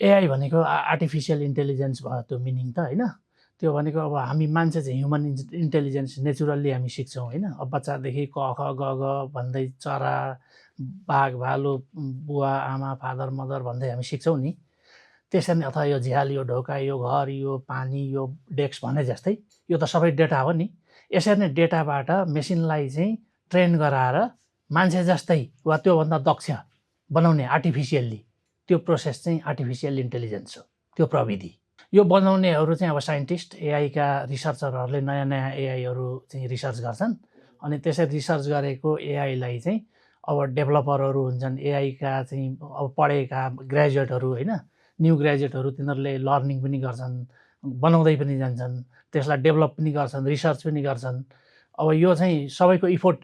AI भनेको artificial intelligence भयो त्यो मिनिङ त होइन। त्यो भनेको अब हामी मान्छे चाहिँ ह्युमन इन्टेलिजेन्स नेचुरल्ली हामी सिक्छौँ होइन। अब बच्चादेखि क ख ग घ भन्दै चरा बाघ भालु बुवा आमा फादर मदर भन्दै हामी सिक्छौँ नि। त्यसरी नै अथवा यो झ्याल यो ढोका यो घर यो पानी यो डेस्क भने जस्तै यो त सबै डेटा हो नि। यसरी नै डेटाबाट मेसिनलाई चाहिँ ट्रेन गराएर मान्छे जस्तै वा त्योभन्दा दक्ष बनाउने आर्टिफिसियल्ली त्यो प्रोसेस चाहिँ आर्टिफिसियल इन्टेलिजेन्स हो त्यो प्रविधि। यो बनाउनेहरू चाहिँ अब साइन्टिस्ट एआईका रिसर्चरहरूले नयाँ नयाँ एआईहरू चाहिँ रिसर्च गर्छन्। अनि त्यसरी रिसर्च गरेको एआईलाई चाहिँ अब डेभलपरहरू हुन्छन् एआईका चाहिँ अब पढेका ग्रेजुएटहरू होइन। न्यू ग्रेजुएटहरू तिनीहरूले लर्निङ पनि गर्छन् बनाउँदै पनि जान्छन् त्यसलाई डेभलप पनि गर्छन् रिसर्च पनि गर्छन्। अब यो चाहिँ सबैको इफोर्ट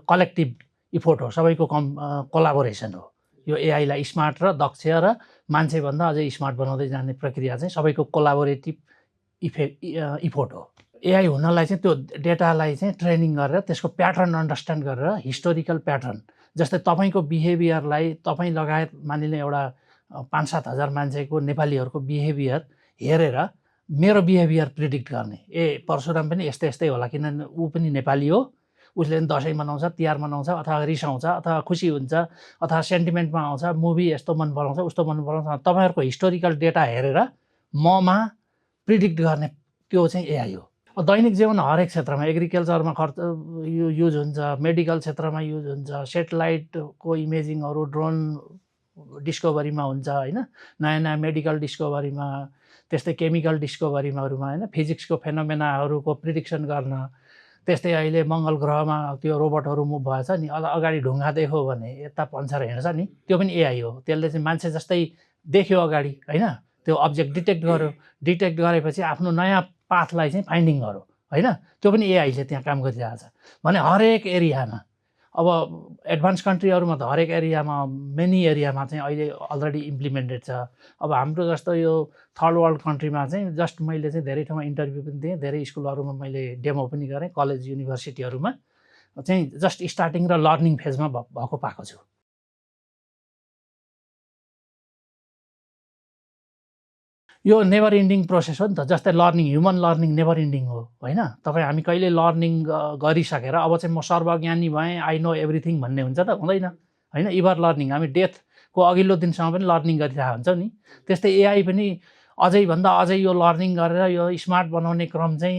कलेक्टिभ इफोर्ट हो सबैको कोलाबोरेसन हो। यो एआईलाई स्मार्ट र दक्ष र मान्छेभन्दा अझै स्मार्ट बनाउँदै जाने प्रक्रिया चाहिँ सबैको कोलाबोरेटिभ इफोर्ट हो। एआई हुनलाई चाहिँ त्यो डेटालाई चाहिँ ट्रेनिङ गरेर त्यसको प्याटर्न अन्डरस्ट्यान्ड गरेर हिस्टोरिकल प्याटर्न जस्तै तपाईँको बिहेभियरलाई तपाईँ लगायत मानिलिनु एउटा 5-7 हजार मान्छेको नेपालीहरूको बिहेभियर हेरेर मेरो बिहेभियर प्रिडिक्ट गर्ने परशुराम पनि यस्तै यस्तै होला किनभने ऊ पनि नेपाली हो उसले पनि दसैँ मनाउँछ तिहार मनाउँछ अथवा रिसाउँछ अथवा खुसी हुन्छ अथवा सेन्टिमेन्टमा आउँछ मुभी यस्तो मन पराउँछ उस्तो मन पराउँछ तपाईँहरूको हिस्टोरिकल डेटा हेरेर ममा प्रिडिक्ट गर्ने त्यो चाहिँ एआई हो। दैनिक जीवन हरेक क्षेत्रमा एग्रिकल्चरमा खर्च युज हुन्छ मेडिकल क्षेत्रमा युज हुन्छ सेटेलाइटको इमेजिङहरू ड्रोन डिस्कभरीमा हुन्छ होइन। नयाँ नयाँ मेडिकल डिस्कभरीमा त्यस्तै केमिकल डिस्कभरीहरूमा होइन फिजिक्सको फेनोमेनाहरूको प्रिडिक्सन गर्न त्यस्तै अहिले मङ्गल ग्रहमा त्यो रोबोटहरू मुभ भएछ नि अगाडि ढुङ्गा देख्यो भने यता पन्छाएर हिँड्छ नि त्यो पनि एआई हो। त्यसले चाहिँ मान्छे जस्तै देख्यो अगाडि होइन त्यो अब्जेक्ट डिटेक्ट गर्यो डिटेक्ट गरेपछि आफ्नो नयाँ पाथलाई चाहिँ फाइन्डिङ गर्यो होइन। त्यो पनि एआईले त्यहाँ काम गरिरहेको छ भने हरेक एरियामा। अब एडभान्स कन्ट्रीहरूमा त हरेक एरियामा मेनी एरियामा चाहिँ अहिले अलरेडी इम्प्लिमेन्टेड छ। अब हाम्रो जस्तो यो थर्ड वर्ल्ड कन्ट्रीमा चाहिँ जस्ट मैले चाहिँ धेरै ठाउँमा इन्टरभ्यू पनि दिएँ धेरै स्कुलहरूमा मैले डेमो पनि गरेँ कलेज युनिभर्सिटीहरूमा चाहिँ जस्ट स्टार्टिङ र लर्निङ फेजमा भएको पाएको छु। यो नेभर इन्डिङ प्रोसेस हो नि त। जस्तै learning human learning never ending हो होइन। तपाईँ हामी कहिले लर्निङ गरिसकेर अब चाहिँ म सर्वज्ञानी भएँ आई नो एभ्रिथिङ भन्ने हुन्छ त हुँदैन होइन। इभर लर्निङ हामी डेथको अघिल्लो दिनसम्म पनि लर्निङ गरिरहेको हुन्छौँ नि। त्यस्तै एआई पनि अझैभन्दा अझै यो लर्निङ गरेर यो स्मार्ट बनाउने क्रम चाहिँ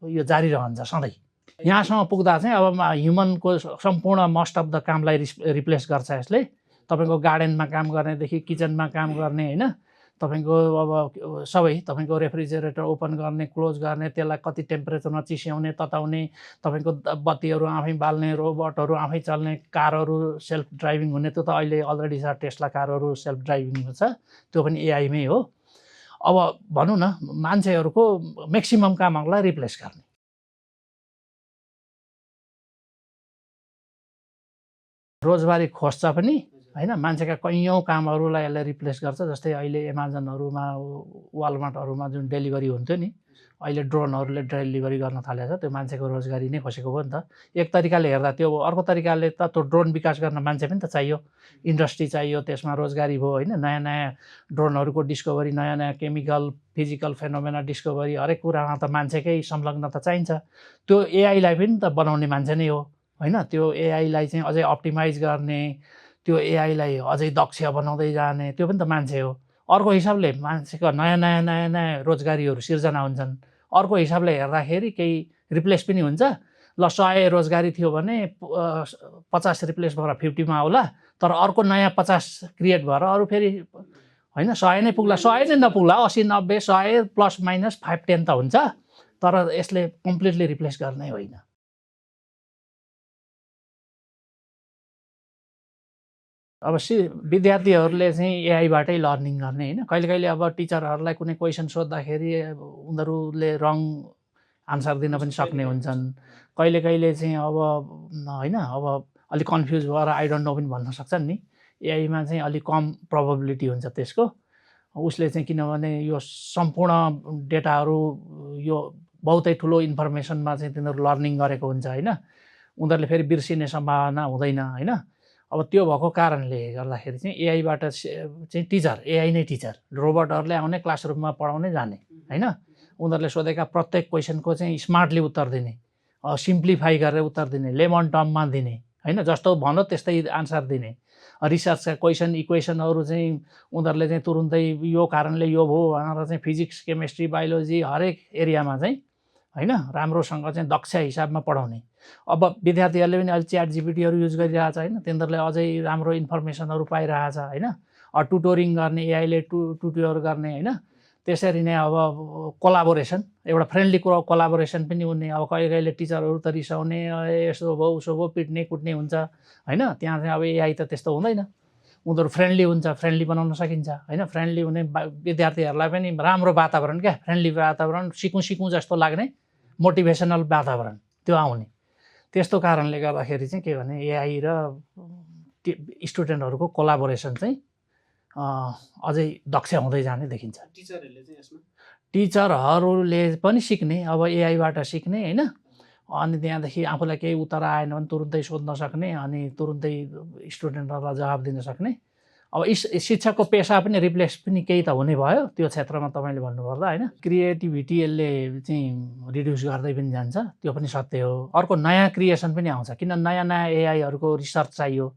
यो जारी रहन्छ सधैँ। यहाँसम्म पुग्दा चाहिँ अब ह्युमनको सम्पूर्ण मोस्ट अफ द कामलाई रिप्लेस गर्छ यसले। तपाईँको गार्डनमा काम गर्नेदेखि किचनमा काम गर्ने होइन तपाईँको अब सबै तपाईँको रेफ्रिजरेटर ओपन गर्ने क्लोज गर्ने त्यसलाई कति टेम्परेचरमा चिस्याउने तताउने तपाईँको बत्तीहरू आफै बाल्ने रोबोटहरू आफै चल्ने कारहरू सेल्फ ड्राइभिङ हुने त्यो त अहिले अलरेडी छ टेस्ला कारहरू सेल्फ ड्राइभिङ छ त्यो पनि एआईमै हो। अब भनौँ न मान्छेहरूको म्याक्सिमम कामहरूलाई रिप्लेस गर्ने। रोजगारी खोज्छ पनि होइन मान्छेका कैयौँ कामहरूलाई यसले रिप्लेस गर्छ। जस्तै अहिले एमाजनहरूमा वालमार्टहरूमा जुन डेलिभरी हुन्थ्यो नि अहिले ड्रोनहरूले डेलिभरी गर्न थालेको छ त्यो मान्छेको रोजगारी नै खोसेको हो नि त। एक तरिकाले हेर्दा त्यो अर्को तरिकाले त त्यो ड्रोन विकास गर्न मान्छे पनि त चाहियो इन्डस्ट्री चाहियो त्यसमा रोजगारी भयो होइन। नयाँ नयाँ ड्रोनहरूको डिस्कभरी नयाँ नयाँ केमिकल फिजिकल फेनोमेना डिस्कभरी हरेक कुरामा त मान्छेकै संलग्नता चाहिन्छ। त्यो एआईलाई पनि त बनाउने मान्छे नै हो होइन। त्यो एआईलाई चाहिँ अझै अप्टिमाइज गर्ने त्यो एआईलाई अझै दक्ष बनाउँदै जाने त्यो पनि त मान्छे हो। अर्को हिसाबले मान्छेको नयाँ नयाँ नयाँ नयाँ रोजगारीहरू सिर्जना हुन्छन्। अर्को हिसाबले हेर्दाखेरि केही रिप्लेस पनि हुन्छ। ल 100 रोजगारी थियो भने 50 रिप्लेस भएर 50मा आउला तर अर्को नयाँ 50 क्रिएट भएर अरू फेरि होइन 100 नै पुग्ला 100 नै नपुग्ला 80 90 100 प्लस माइनस 5-10 त हुन्छ तर यसले कम्प्लिटली रिप्लेस गर्ने होइन। अब विद्यार्थीहरूले चाहिँ एआईबाटै लर्निङ गर्ने होइन। कहिले कहिले अब टिचरहरूलाई कुनै क्वेसन सोद्धाखेरि उनीहरूले रङ आन्सर दिन पनि सक्ने हुन्छन्। कहिले कहिले चाहिँ अब होइन अब अलिक कन्फ्युज भएर आई डोन्ट नो पनि भन्न सक्छन् नि। एआईमा चाहिँ अलिक कम प्रोबेबिलिटी हुन्छ त्यसको। उसले चाहिँ किनभने यो सम्पूर्ण डेटाहरू यो बहुतै ठुलो इन्फर्मेसनमा चाहिँ तिनीहरू लर्निङ गरेको हुन्छ होइन। उनीहरूले फेरि बिर्सिने सम्भावना हुँदैन होइन। अब त्यो भएको कारणले गर्दाखेरि चाहिँ एआईबाट चाहिँ टिचर एआई नै टिचर रोबोटहरूले आउने क्लासरुममा पढाउने जाने हैन उनीहरूले सोधेका प्रत्येक क्वेसनको चाहिँ स्मार्टली उत्तर दिने सिम्प्लिफाई गरेर उत्तर दिने लेमन टर्ममा दिने हैन जस्तो भन्यो त्यस्तै आन्सर दिने रिसर्चका क्वेसन इक्वेसनहरू चाहिँ उनीहरूले चाहिँ तुरुन्तै यो कारणले यो भयो भनेर चाहिँ फिजिक्स केमिस्ट्री बायोलोजी हरेक एरियामा चाहिँ हैन राम्रोसँग चाहिँ दक्ष हिसाबमा पढाउने अब विद्यार्थीहरूले पनि अहिले च्याट जिपिटीहरू युज गरिरहेछ हैन तिनीहरूले अझै राम्रो इन्फर्मेसनहरू पाइरहेछ हैन ट्युटोरिङ गर्ने एआईले ट्युटोर गर्ने हैन त्यसरी नै अब कोलाबोरेसन एउटा फ्रेन्डली कोलाबोरेसन पनि हुने अब कहिले कहिले टिचरहरू त रिसाउने यसो भयो उसो भयो पिट्ने कुट्ने हुन्छ हैन त्यहाँ चाहिँ अब एआई त त्यस्तो हुँदैन उनीहरू फ्रेन्डली हुन्छ फ्रेन्डली बनाउन सकिन्छ हैन फ्रेन्डली हुने विद्यार्थीहरूलाई पनि राम्रो वातावरण क्या फ्रेन्डली वातावरण सिकौँ जस्तो लाग्ने मोटिभेसनल वातावरण त्यो आउने त्यस्तो कारणले गर्दाखेरि चाहिँ के भने एआई र स्टुडेन्टहरूको कोलाबोरेसन चाहिँ अझै दक्ष हुँदै जाने देखिन्छ टिचरहरूले पनि सिक्ने अब एआईबाट सिक्ने हैन अनि त्यहाँदेखि आफूलाई केही उत्तर आएन भने तुरुन्तै सोध्न सक्ने अनि तुरुन्तै स्टुडेन्टहरूलाई जवाब दिन सक्ने अब शिक्षकको पेसा पनि रिप्लेस पनि केही त हुने भयो त्यो क्षेत्रमा तपाईँले भन्नुपर्दा हैन क्रिएटिभिटी यसले चाहिँ रिड्युस गर्दै पनि जान्छ त्यो पनि सत्य हो अर्को नयाँ क्रिएसन पनि आउँछ किन नयाँ नयाँ एआईहरूको रिसर्च चाहियो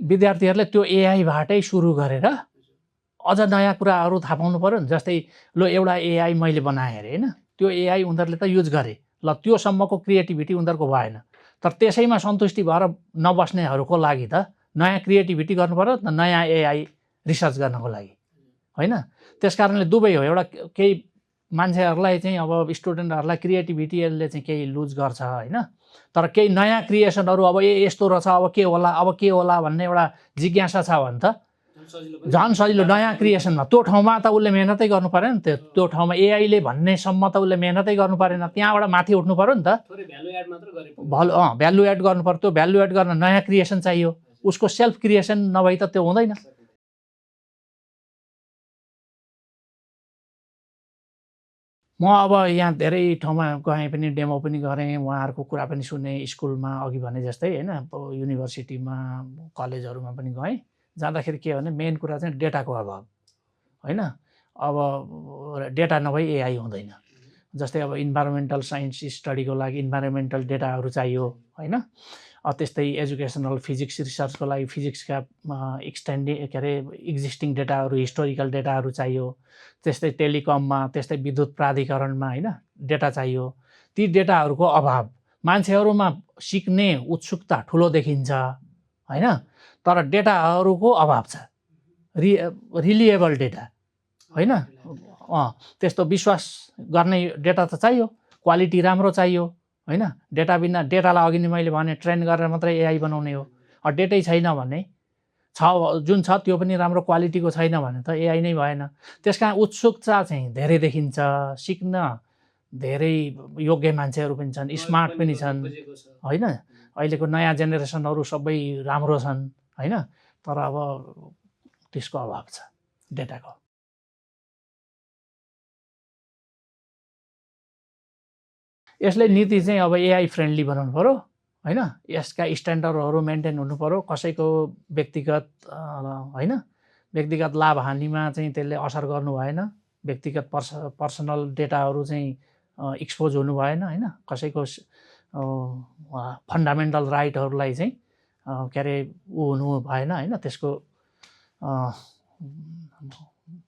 विद्यार्थीहरूले त्यो एआईबाटै सुरु गरेर अझ नयाँ कुराहरू थाहा पाउनु पर्यो नि जस्तै ल एउटा एआई मैले बनाएँ अरे हैन त्यो एआई उनीहरूले त युज गरे ल त्योसम्मको क्रिएटिभिटी उनीहरूको भएन तर त्यसैमा सन्तुष्टि भएर नबस्नेहरूको लागि त नयाँ क्रिएटिभिटी गर्नु पर्यो न नयाँ एआई रिसर्च गर्नको लागि हैन त्यसकारणले दुवै हो एउटा केही मान्छेहरूलाई चाहिँ अब स्टुडेन्टहरूलाई क्रिएटिभिटीले चाहिँ केही लुज गर्छ हैन तर केही नयाँ क्रिएसनहरू अब यस्तो रहेछ अब के होला भन्ने एउटा जिज्ञासा छ भने त झन् सजिलो नयाँ क्रिएसनमा त्यो ठाउँमा त उसले मेहनतै गर्नु परेन त्यो ठाउँमा एआईले भन्नेसम्म त उसले मेहनतै गर्नु परेन त्यहाँबाट माथि उठ्नु पर्यो नि त भ्यालु एड गर्नु पर्यो त्यो भ्यालु एड गर्न नयाँ क्रिएसन चाहियो उसको सेल्फ क्रिएसन नभई त त्यो हुँदैन म अब यहाँ धेरै ठाउँमा गएँ पनि डेमो पनि गरेँ उहाँहरूको कुरा पनि सुने स्कुलमा अघि भने जस्तै हैन युनिभर्सिटीमा कलेजहरूमा पनि गएँ जाँदाखेरि के भने मेन कुरा चाहिँ डेटाको अभाव हैन अब डेटा नभई एआई हुँदैन जस्तै अब इन्भाइरोमेन्टल साइन्स स्टडीको लागि इन्भाइरोमेन्टल डेटाहरू चाहियो हैन त्यस्तै एजुकेसनल फिजिक्स रिसर्चको लागि फिजिक्सका के अरे एक्जिस्टिङ डेटाहरू हिस्टोरिकल डेटाहरू चाहियो त्यस्तै टेलिकममा त्यस्तै विद्युत प्राधिकरणमा हैन डेटा चाहियो ती डेटाहरूको अभाव मान्छेहरूमा सिक्ने उत्सुकता ठुलो देखिन्छ हैन तर डेटाहरूको अभाव छ रिलिएबल डेटा हैन त्यस्तो विश्वास गर्ने डेटा त चाहियो क्वालिटी राम्रो चाहियो हैन डेटा बिना डेटालाई अघि नै मैले भने ट्रेन गरेर मात्रै एआई बनाउने हो डेटै छैन भने जुन छ त्यो पनि राम्रो क्वालिटीको छैन भने त एआई नै भएन त्यसकारण उत्सुकता चाहिँ धेरै देखिन्छ सिक्न धेरै योग्य मान्छेहरू पनि छन् स्मार्ट पनि छन् हैन अहिलेको नयाँ जेनेरेसनहरू सबै राम्रो छन् हैन तर अब त्यसको अभाव छ डेटाको यसले नीति चाहिँ अब एआई फ्रेन्डली बनाउनु पर्यो हैन यसका स्ट्यान्डर्डहरू मेन्टेन हुनु पर्यो कसैको व्यक्तिगत हैन व्यक्तिगत लाभ हानिमा चाहिँ त्यसले असर गर्नु भएन व्यक्तिगत पर्सनल डेटाहरू चाहिँ एक्सपोज हुनु भएन हैन कसैको फन्डामेन्टल राइटहरूलाई चाहिँ के अरे हुनु भएन हैन त्यसको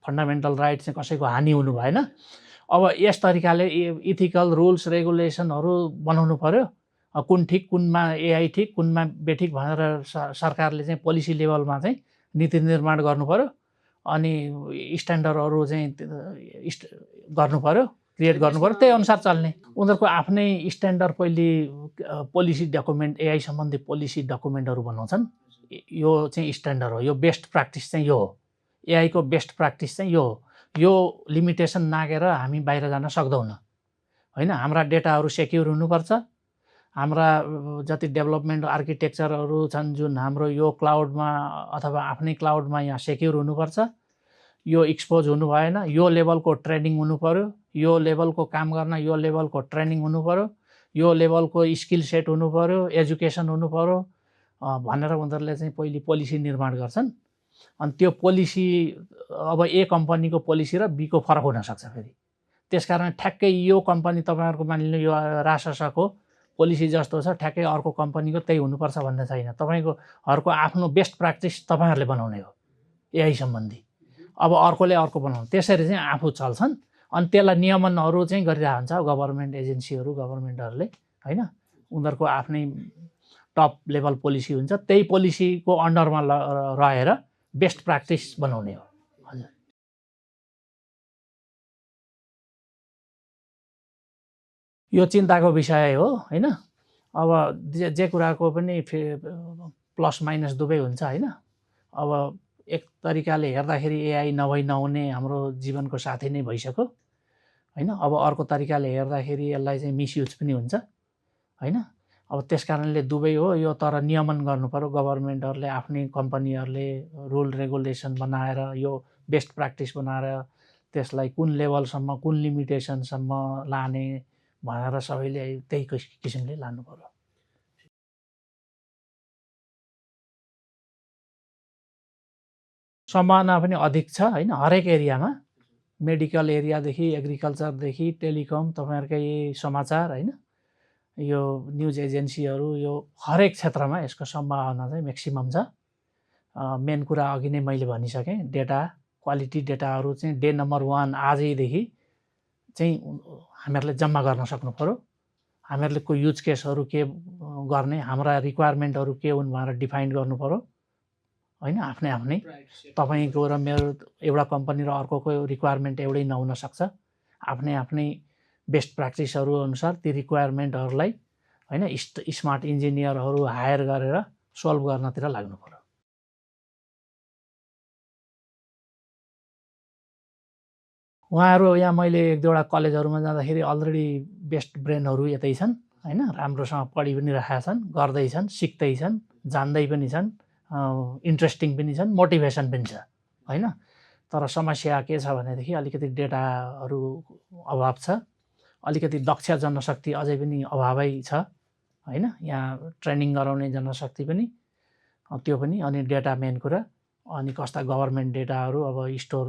फन्डामेन्टल राइट चाहिँ कसैको हानि हुनु भएन अब यस तरिकाले इथिकल रुल्स रेगुलेसनहरू बनाउनु पर्यो कुन ठिक कुनमा एआई ठिक कुनमा बेठिक भनेर सरकारले चाहिँ पोलिसी लेभलमा चाहिँ नीति निर्माण गर्नु पर्यो अनि स्ट्यान्डर्डहरू चाहिँ गर्नु पर्यो क्रिएट गर्नु पर्यो त्यही अनुसार चल्ने उनीहरूको आफ्नै स्ट्यान्डर्ड पहिले पोलिसी डकुमेन्ट एआई सम्बन्धी पोलिसी डकुमेन्टहरू बनाउँछन् यो चाहिँ स्ट्यान्डर्ड हो यो बेस्ट प्र्याक्टिस चाहिँ यो हो एआईको बेस्ट प्र्याक्टिस चाहिँ यो हो यो लिमिटेसन नागेर हामी बाहिर जान सक्दैनौँ हैन हाम्रा डेटाहरू सेक्युर हुनुपर्छ हाम्रा जति डेभलपमेन्ट आर्किटेक्चरहरू छन् जुन हाम्रो यो क्लाउडमा अथवा आफ्नै क्लाउडमा यहाँ सेक्युर हुनुपर्छ यो एक्सपोज हुनु भएन यो लेभलको ट्रेनिङ हुनु पर्यो यो लेभलको काम गर्न यो लेभलको ट्रेनिङ हुनु पर्यो यो लेभलको स्किल सेट हुनु पर्यो, एजुकेसन हुनु पर्यो भनेर उनीहरूले चाहिँ पहिले पोलिसी निर्माण गर्छन्। अनि त्यो पोलिसी अब ए कम्पनीको पोलिसी र बीको फरक हुनसक्छ फेरि। त्यसकारण ठ्याक्कै यो कम्पनी तपाईँहरूको मानिलिनु यो राससको पोलिसी जस्तो छ ठ्याक्कै अर्को कम्पनीको त्यही हुनुपर्छ भन्ने छैन। तपाईँकोहरूको आफ्नो बेस्ट प्र्याक्टिस तपाईँहरूले बनाउने हो एआई सम्बन्धी। अब अर्कोले अर्को बनाउनु, त्यसरी चाहिँ आफू चल्छन्। अनि त्यसलाई नियमनहरू चाहिँ गरिरहेको हुन्छ गभर्मेन्ट एजेन्सीहरू, गभर्मेन्टहरूले होइन। उनीहरूको आफ्नै टप लेभल पोलिसी हुन्छ, त्यही पोलिसीको अन्डरमा रहेर बेस्ट प्र्याक्टिस बनाउने हो। हजुर, यो चिन्ताको विषय हो होइन। अब जे कुराको पनि प्लस माइनस दुवै हुन्छ होइन। अब एक तरिकाले हेर्दाखेरि एआई नभई नहुने हाम्रो जीवनको साथी नै भइसक्यो होइन। अब अर्को तरिकाले हेर्दाखेरि यसलाई चाहिँ मिसयुज पनि हुन्छ होइन। अब त्यस कारणले दुवै हो यो, तर नियमन गर्नु पर्यो गभर्मेन्टहरूले, आफ्नै कम्पनीहरूले रुल रेगुलेसन बनाएर यो बेस्ट प्र्याक्टिस बनाएर त्यसलाई कुन लेभलसम्म कुन लिमिटेसनसम्म लाने भनेर सबैले त्यही किसिमले लानु पर्यो। सम्भावना पनि अधिक छ होइन। हरेक एरियामा, मेडिकल एरियादेखि एग्रिकल्चरदेखि टेलिकम, तपाईँहरूकै समाचार होइन, यो न्युज एजेन्सीहरू, यो हरेक क्षेत्रमा यसको सम्भावना चाहिँ म्याक्सिमम छ। मेन कुरा अघि नै मैले भनिसकेँ, डेटा क्वालिटी डेटाहरू चाहिँ डे नम्बर 1 आजैदेखि चाहिँ हामीहरूले जम्मा गर्न सक्नु पर्यो। हामीहरूले को युज केसहरू के गर्ने, हाम्रा रिक्वायरमेन्टहरू के हुन् भनेर डिफाइन गर्नु पर्यो होइन। आफ्नै तपाईँको र मेरो एउटा कम्पनी र अर्कोको रिक्वायरमेन्ट एउटै नहुन सक्छ। आफ्नै बेस्ट प्र्याक्टिसहरू अनुसार ती रिक्वायरमेन्टहरूलाई होइन स्मार्ट इन्जिनियरहरू हायर गरेर सल्भ गर्नतिर लाग्नु पर्यो। उहाँहरू यहाँ मैले एक दुईवटा कलेजहरूमा जाँदाखेरि अलरेडी बेस्ट ब्रेनहरू यतै छन् होइन। राम्रोसँग पढि पनि राखेका छन्, गर्दैछन्, सिक्दैछन्, जान्दै पनि छन्, इन्ट्रेस्टिङ पनि छन्, मोटिभेसन पनि छ होइन। तर समस्या के छ भनेदेखि अलिकति डेटाहरू अभाव छ, अलिकति दक्ष जनशक्ति अझै पनि अभावै छ होइन। यहाँ ट्रेनिङ गराउने जनशक्ति पनि त्यो पनि, अनि डेटा मेन कुरा, अनि कस्ता गभर्मेन्ट डेटाहरू अब स्टोर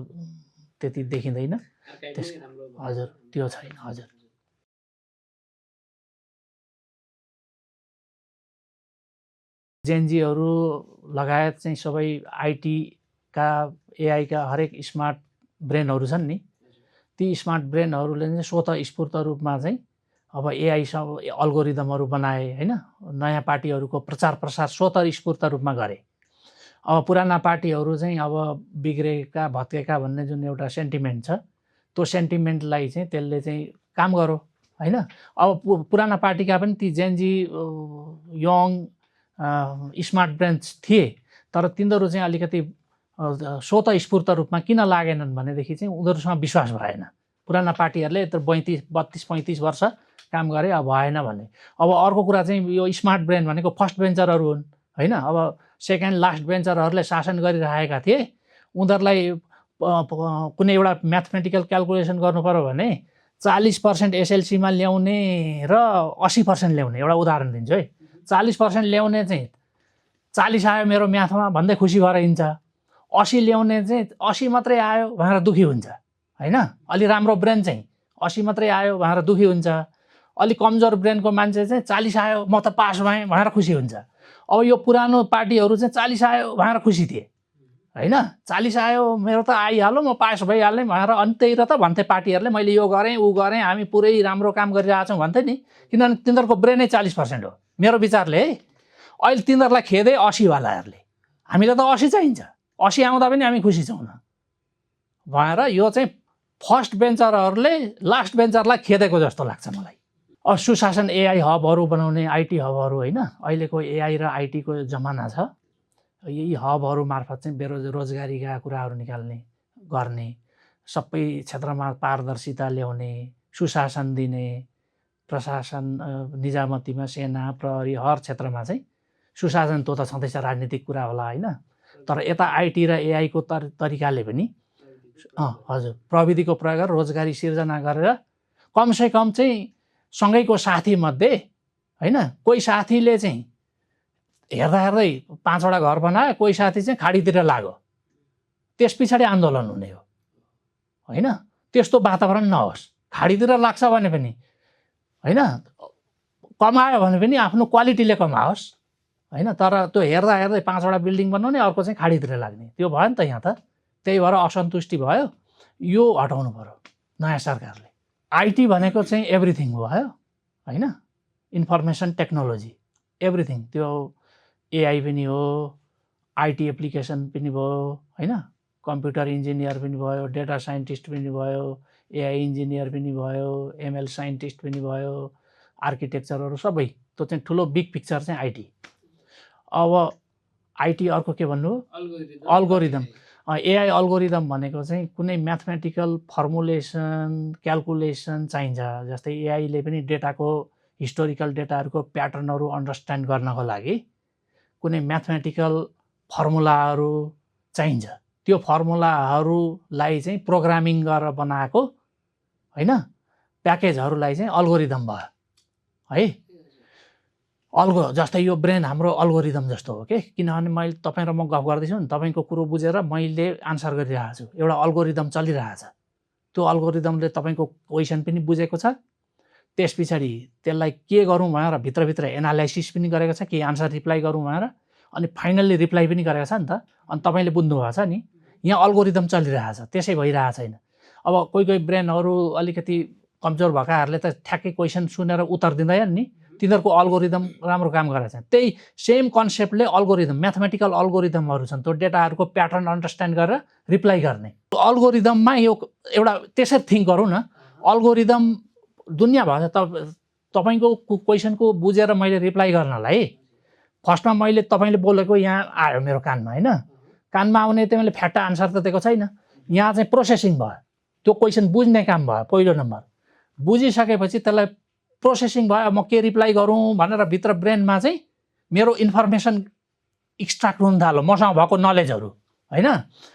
त्यति देखिँदैन। हजुर, त्यो छैन। हजुर, जेएनजीहरू लगायत चाहिँ सबै आइटीका एआईका हरेक स्मार्ट ब्रेनहरू छन् नि, ती स्मार्ट ब्रेनहरूले चाहिँ स्वतः स्फूर्त रूपमा चाहिँ अब एआई अल्गोरिदमहरू बनाए होइन। नयाँ पार्टीहरूको प्रचार प्रसार स्वतः स्फूर्त रूपमा गरे। अब पुराना पार्टीहरू चाहिँ अब बिग्रेका भत्केका भन्ने जुन एउटा सेन्टिमेन्ट छ, त्यो सेन्टिमेन्टलाई चाहिँ त्यसले चाहिँ काम गरो होइन। अब पुराना पार्टीका पनि ती जेएनजी यङ स्मार्ट ब्रेन्स थिए, तर तिनीहरू चाहिँ अलिकति स्वतः स्फूर्त रूपमा किन लागेनन् भनेदेखि चाहिँ उनीहरूसँग विश्वास भएन। पुराना पार्टीहरूले यत्रो 32-35 वर्ष काम गरे, अब भएन भने। अब अर्को कुरा चाहिँ यो स्मार्ट ब्रेन भनेको फर्स्ट बेन्चरहरू हुन् होइन। अब सेकेन्ड लास्ट बेन्चरहरूले शासन गरिरहेका थिए, उनीहरूलाई कुनै एउटा म्याथमेटिकल क्यालकुलेसन गर्नु पर्यो भने 40% एसएलसीमा ल्याउने र 80% ल्याउने, एउटा उदाहरण दिन्छु है। 40% ल्याउने चाहिँ 40 आयो मेरो म्याथमा भन्दै खुसी भएर हिँड्छ, 80 ल्याउने चाहिँ 80 मात्रै आयो भनेर दुःखी हुन्छ होइन। अलि राम्रो ब्रेन चाहिँ 80 मात्रै आयो भनेर दुःखी हुन्छ, अलि कमजोर ब्रेनको मान्छे चाहिँ 40 आयो म त पास भएँ भनेर खुसी हुन्छ। अब यो पुरानो पार्टीहरू चाहिँ 40 आयो भनेर खुसी थिए होइन। 40 आयो मेरो त आइहाल्यो, म पास भइहालेँ भनेर, अनि त्यही र त भन्थे पार्टीहरूले मैले यो गरेँ ऊ गरेँ, हामी पुरै राम्रो काम गरिरहेको छौँ भन्थे नि, किनभने तिनीहरूको ब्रेनै 40% हो मेरो विचारले है। अहिले तिनीहरूलाई खेदै 80 वालाहरूले, हामीलाई त 80 चाहिन्छ, 80 आउँदा पनि हामी खुसी छौँ न भनेर यो चाहिँ फर्स्ट बेन्चरहरूले लास्ट बेन्चरलाई खेदेको जस्तो लाग्छ मलाई। अब सुशासन एआई हबहरू बनाउने, आइटी हबहरू होइन, अहिलेको एआई र आइटीको जमाना छ। यही हबहरू मार्फत चाहिँ बेरोजगारीका कुराहरू निकाल्ने गर्ने, सबै क्षेत्रमा पारदर्शिता ल्याउने, सुशासन दिने, प्रशासन निजामतीमा सेना प्रहरी हर क्षेत्रमा चाहिँ सुशासन त छँदैछ, राजनीतिक कुरा होला होइन। तर यता आइटी र एआईको तरिकाले पनि हजुर प्रविधिको प्रयोग गरेर रोजगारी सिर्जना गरेर कमसेकम चाहिँ सँगैको साथीमध्ये होइन कोही साथीले चाहिँ हेर्दा हेर्दै 5वटा घर बनायो, कोही साथी चाहिँ खाडीतिर लाग्यो, त्यस पछाडि आन्दोलन हुने हो होइन। त्यस्तो वातावरण नहोस्। खाडीतिर लाग्छ भने पनि होइन, कमायो भने पनि आफ्नो क्वालिटीले कमाओस् होइन। तर त्यो हेर्दा हेर्दै 5वटा बिल्डिङ बनाउने, अर्को चाहिँ खाडीतिर लाग्ने, त्यो भयो नि त यहाँ त। त्यही भएर असन्तुष्टि भयो। यो हटाउनु पर्यो नयाँ सरकारले। आइटी भनेको चाहिँ एभ्रिथिङ हो होइन, इन्फर्मेसन टेक्नोलोजी एभ्रिथिङ। त्यो एआई पनि हो, आइटी एप्लिकेसन पनि भयो होइन, कम्प्युटर इन्जिनियर पनि भयो, डेटा साइन्टिस्ट पनि भयो, एआई इन्जिनियर पनि भयो, एमएल साइन्टिस्ट पनि भयो, आर्किटेक्चरहरू सबै। त्यो चाहिँ ठुलो बिग पिक्चर चाहिँ आइटी। अब आइटी अर्को के भन्नु, अल्गोरिदम। एआई अल्गोरिदम भनेको चाहिँ कुनै म्याथमेटिकल फर्मुलेसन क्यालकुलेसन चाहिन्छ। जस्तै एआईले पनि डेटाको हिस्टोरिकल डेटाहरूको प्याटर्नहरू अन्डरस्ट्यान्ड गर्नको लागि कुनै म्याथमेटिकल फर्मुलाहरू चाहिन्छ। त्यो फर्मुलाहरूलाई चाहिँ प्रोग्रामिङ गरेर बनाएको होइन प्याकेजहरूलाई चाहिँ अल्गोरिदम भयो है। जस्तै यो ब्रेन हाम्रो अल्गोरिदम जस्तो हो के। किनभने मैले तपाईँ र म गफ गर्दैछु नि, तपाईँको कुरो बुझेर मैले आन्सर गरिरहेको छु, एउटा अल्गोरिदम चलिरहेछ। त्यो अल्गोरिदमले तपाईँको क्वेसन पनि बुझेको छ, त्यस पछाडि त्यसलाई के गरौँ भनेर भित्रभित्र एनालाइसिस पनि गरेको छ, के आन्सर रिप्लाई गरौँ भनेर, अनि फाइनल्ली रिप्लाई पनि गरेको छ नि त। अनि तपाईँले बुझ्नुभएको छ नि, यहाँ अल्गोरिदम चलिरहेछ, त्यसै भइरहेको छैन। अब कोही कोही ब्रेनहरू अलिकति कमजोर भएकाहरूले त ठ्याक्कै क्वेसन सुनेर उत्तर दिँदैन नि, तिनीहरूको अल्गोरिदम राम्रो काम गरेको छ। त्यही सेम कन्सेप्टले अल्गोरिदम म्याथमेटिकल अल्गोरिदमहरू छन्, त्यो डेटाहरूको प्याटर्न अन्डरस्ट्यान्ड गरेर रिप्लाई गर्ने। अल्गोरिदममा यो एउटा त्यसरी थिङ्क गरौँ न, अल्गोरिदम दुनियाँ भयो तपाईँको क्वेसनको बुझेर मैले रिप्लाई गर्नलाई फर्स्टमा मैले तपाईँले बोलेको यहाँ आयो मेरो कानमा होइन, कानमा आउने मैले फ्याट्टा आन्सर त दिएको छैन। यहाँ चाहिँ प्रोसेसिङ भयो, त्यो क्वेसन बुझ्ने काम भयो। पहिलो नम्बर बुझिसकेपछि त्यसलाई प्रोसेसिङ भयो, म के रिप्लाई गरौँ भनेर भित्र ब्रेनमा चाहिँ मेरो इन्फर्मेसन एक्सट्र्याक्ट हुन थाल्यो। मसँग भएको नलेजहरू होइन,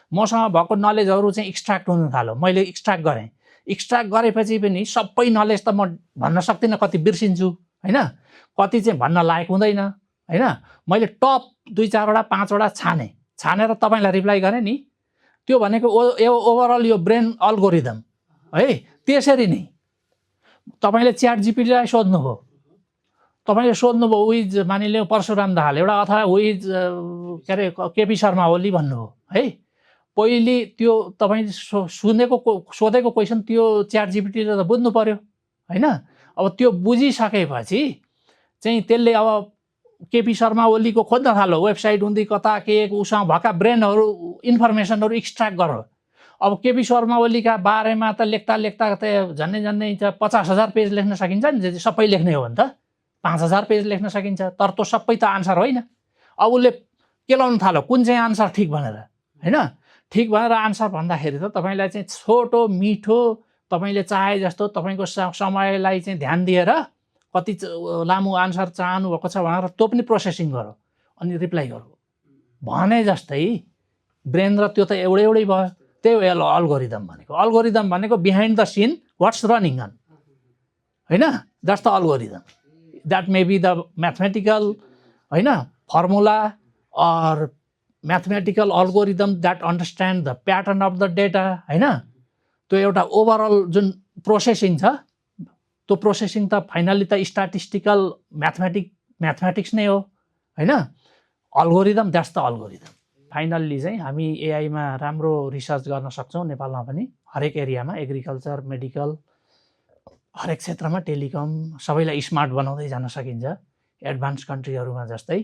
मसँग भएको नलेजहरू चाहिँ एक्सट्र्याक्ट हुन थाल्यो। मैले एक्सट्र्याक्ट गरेँ, एक्सट्र्याक्ट गरेपछि पनि सबै नलेज त म भन्न सक्दिनँ, कति बिर्सिन्छु होइन, कति चाहिँ भन्न लायक हुँदैन होइन। मैले टप 2-4वटा 5वटा छानेर तपाईँलाई रिप्लाई गरेँ नि। त्यो भनेको ओभरअल यो ब्रेन अल्गोरिदम है। त्यसरी नै तपाईँले च्याट जिपिटीलाई सोध्नुभयो, तपाईँले सोध्नुभयो विज मानिलियो परशुराम दाहाल एउटा, अथवा विज के अरे केपी शर्मा ओली भन्नुभयो है। पहिले त्यो तपाईँ सोधेको क्वेसन त्यो च्याट जिपिटीले त बुझ्नु पर्यो होइन। अब त्यो बुझिसकेपछि चाहिँ त्यसले अब केपी शर्मा ओलीको खोज्न थाल्यो, वेबसाइट हुँदै कता के उसँग भएका ब्रेनहरू इन्फर्मेसनहरू एक्सट्र्याक्ट गर्यो। अब केपी शर्मा ओलीका बारेमा त लेख्दा त झन्नै 50,000 पेज लेख्न सकिन्छ नि, सबै लेख्ने हो भने त 5,000 पेज लेख्न सकिन्छ। तर त्यो सबै त आन्सर होइन। अब उसले के लाउनु थाल्यो, कुन चाहिँ आन्सर ठिक भनेर होइन। ठिक भनेर आन्सर भन्दाखेरि त तपाईँलाई चाहिँ छोटो मिठो तपाईँले चाहे जस्तो तपाईँको समयलाई चाहिँ ध्यान दिएर कति लामो आन्सर चाहनु भएको छ भनेर त्यो पनि प्रोसेसिङ गरौँ अनि रिप्लाई गरौँ भने जस्तै ब्रेन र त्यो त एउटै भयो। त्यही हो अल्गोरिदम भनेको। अल्गोरिदम भनेको behind the scene what's running on होइन, that's the algorithm. That may be the mathematical होइन formula or mathematical algorithm that understand the pattern of the data होइन। त्यो एउटा ओभरअल जुन प्रोसेसिङ छ, त्यो प्रोसेसिङ त फाइनली त स्ट्याटिस्टिकल म्याथमेटिक्स नै हो होइन। Algorithm that's the algorithm. Finally चाहिँ हामी एआईमा राम्रो रिसर्च गर्न सक्छौँ नेपालमा पनि, हरेक एरियामा, एग्रिकल्चर, मेडिकल, हरेक क्षेत्रमा, टेलिकम, सबैलाई स्मार्ट बनाउँदै जान सकिन्छ एडभान्स कन्ट्रीहरूमा जस्तै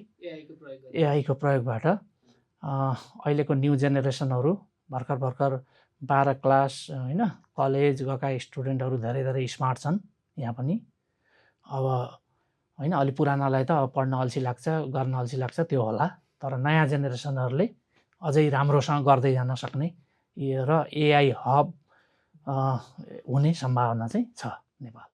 एआईको प्रयोगबाट। अहिलेको न्यू जेनेरेसनहरू भर्खर 12 क्लास होइन कलेज गएका स्टुडेन्टहरू धेरै स्मार्ट छन् यहाँ पनि। अब होइन अलि पुरानालाई त पढ्न अल्छी लाग्छ, गर्न अल्छी लाग्छ, त्यो होला। तर नयाँ जेनेरेसनहरूले अझै राम्रोसँग गर्दै जान सक्ने र एआई हब हुने सम्भावना चाहिँ छ नेपाल।